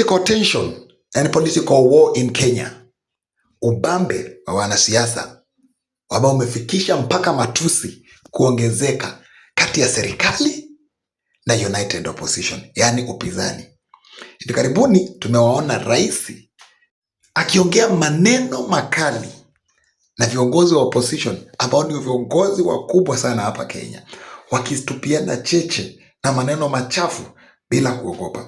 Political tension and political war in Kenya. Ubambe wa wanasiasa ambao umefikisha mpaka matusi kuongezeka kati ya serikali na United Opposition, yaani upinzani. Hivi karibuni tumewaona rais akiongea maneno makali na viongozi wa opposition ambao ni viongozi wakubwa sana hapa Kenya, wakitupiana cheche na maneno machafu bila kuogopa.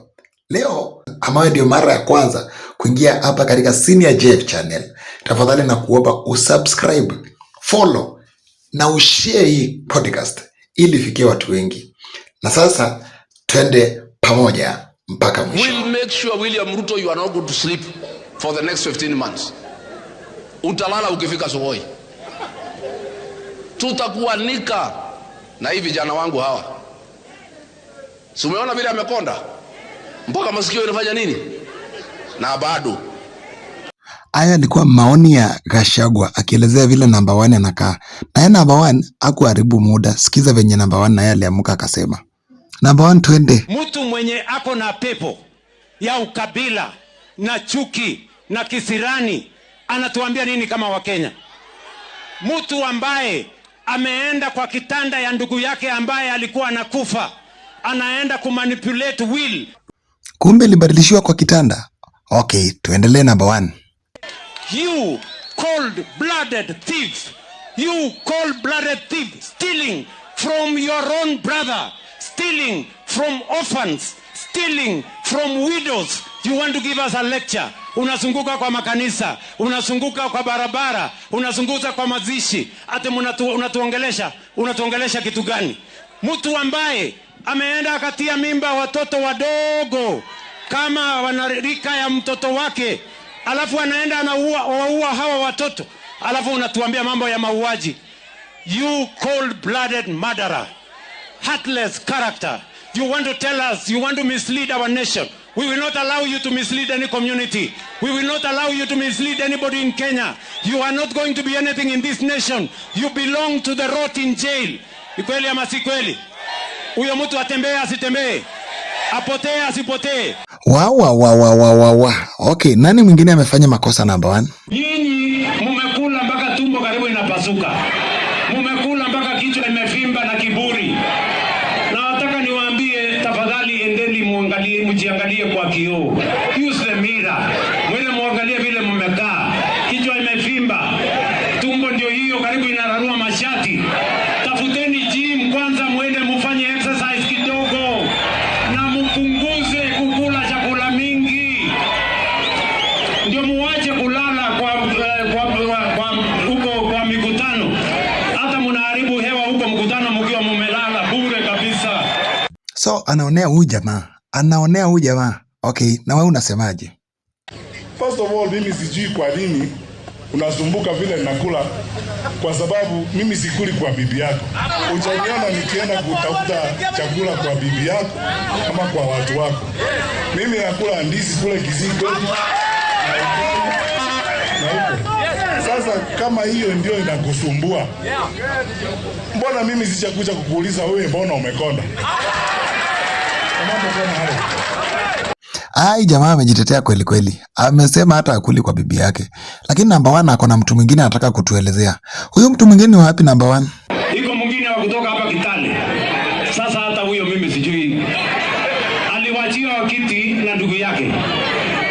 Leo ambayo ndio mara ya kwanza kuingia hapa katika Senior Jeff Channel, tafadhali nakuomba usubscribe, follow na ushare hii podcast ili ifikie watu wengi. Na sasa twende pamoja mpaka mwisho. We'll make sure, William Ruto, you are not going to sleep for the next 15 months. Utalala ukifika Sugoi. Tutakuanika na hii vijana wangu hawa. Si umeona vile amekonda? Mpaka masikio inafanya nini? Na bado. Haya yalikuwa maoni ya Gachagua akielezea vile number one anakaa. Naye number one hakuharibu muda. Sikiza venye number one naye aliamka akasema. Number one, twende. Mtu mwenye ako na pepo ya ukabila na chuki na kisirani anatuambia nini kama Wakenya? Mtu ambaye ameenda kwa kitanda ya ndugu yake ambaye alikuwa anakufa, anaenda kumanipulate will. Kumbe ilibadilishiwa kwa kitanda. Okay, tuendelee number one. You cold-blooded thief, you cold-blooded thief, stealing from your own brother, stealing from orphans, stealing from widows. You want to give us a lecture? Unazunguka kwa makanisa, unazunguka kwa barabara, unazunguka kwa mazishi, ati unatuongelesha kitu gani? Mtu ambaye ameenda akatia mimba watoto wadogo kama wanarika ya mtoto wake, alafu anaenda anaua waua hawa watoto, alafu unatuambia mambo ya mauaji. You cold-blooded murderer, heartless character. You want to tell us, you want to mislead our nation. We will not allow you to mislead any community. We will not allow you to mislead anybody in Kenya. You are not going to be anything in this nation. You belong to the rot in jail. Ni kweli ama si kweli? Huyo mtu atembee asitembee? Apotee asipotee? Wa wa wa wa wa wa wa. Okay, nani mwingine amefanya makosa number one? Nyinyi mumekula mpaka tumbo karibu inapasuka, mumekula mpaka kichwa imevimba na kiburi. Na nataka niwaambie, tafadhali endeni muangalie, mjiangalie kwa kioo, use the mirror, mwende muangalie vile mmekaa, kichwa imevimba, tumbo ndio hiyo karibu inararua mashati. Tafuteni gym kwanza, muende mufanye exercise kidogo na mupunguze kukula chakula mingi ndio muwache kulala kwa huko kwa mikutano. Hata mnaharibu hewa huko mkutano mkiwa mumelala bure kabisa. So anaonea huyu jamaa, anaonea huyu jamaa. Okay, na wewe unasemaje? First of all, mimi sijui kwa nini unasumbuka vile nakula, kwa sababu mimi sikuli kwa bibi yako. Hujaniona nikienda kutafuta chakula kwa bibi yako ama kwa watu wako. Mimi nakula ndizi kule Kisii kwetu na huko. Sasa kama hiyo ndio inakusumbua, mbona mimi sijakuja kukuuliza wewe, mbona umekonda? Mambo kama hayo. Ai, jamaa amejitetea kweli kweli. Amesema hata akuli kwa bibi yake. Lakini number one ako na mtu mwingine anataka kutuelezea. Huyu mtu mwingine ni wapi number one? Iko mwingine wa kutoka hapa Kitale. Sasa hata huyo mimi sijui, aliwachiwa kiti na ndugu yake,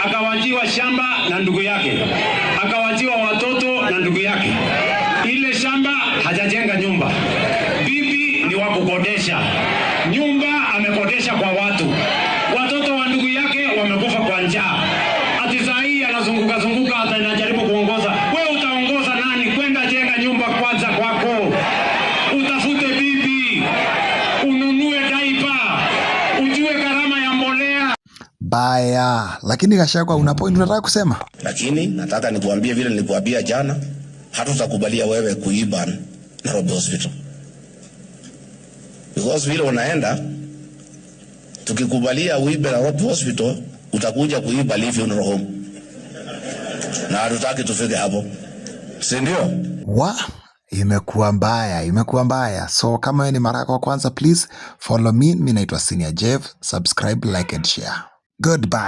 akawachiwa shamba na ndugu yake, akawachiwa watoto na ndugu yake. Ile shamba hajajenga nyumba, bibi ni wa kukodesha, nyumba amekodesha kwa watu, watoto wa ndugu yake wamekufa kwa njaa. Ati saa hii anazunguka zunguka, hata anajaribu kuongoza. We utaongoza nani? Kwenda jenga nyumba kwanza kwako, utafute bibi, ununue diaper, ujue gharama ya mbolea. Baya. Lakini Gachagua, una point unataka kusema? Lakini nataka nikuambie vile nilikuambia jana, hatutakubalia wewe kuiba Nairobi Hospital. Because vile unaenda, tukikubalia uibe Nairobi Hospital, utakuja kuiba Lee Funeral Home. Na hatutaki tufike hapo. Si ndio? Wa, imekuwa mbaya, imekuwa mbaya. So kama wewe ni mara yako ya kwanza, please follow me. Mimi naitwa Senior Jeff. Subscribe, like and share. Goodbye.